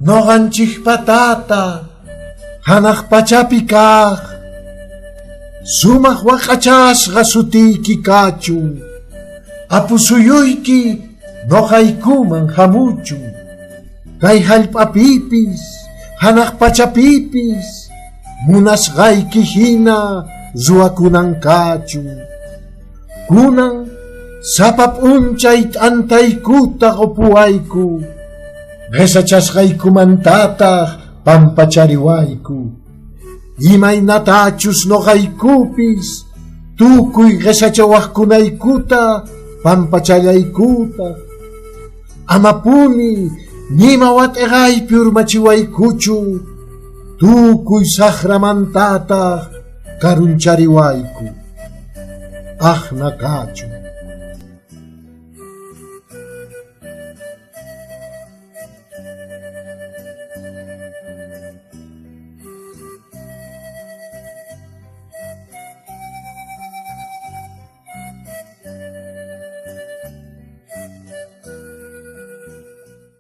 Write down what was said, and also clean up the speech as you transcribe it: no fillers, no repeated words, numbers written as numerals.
Noqanchejpatata janaj pachapi kaj, sumaj waq'achasqa sutiyki kachun, apusuyuyki noqaykuman jamuchun, kay jallp'apipis janaj pachapipis munasqayki jina ruwakunan kachun. Kunan sapa p'unchay t'antaykuta qopuwayku, qhesachasqaykumantataj pampachariwayku, imaynatachus noqaykupis tukuy qhesachawajkunaykuta pampachallaykutaj. Amapuni nima wat'eqaypi urmachiwaykuchu, tukuy sajramantataj karunchariwayku. Ajna kachun.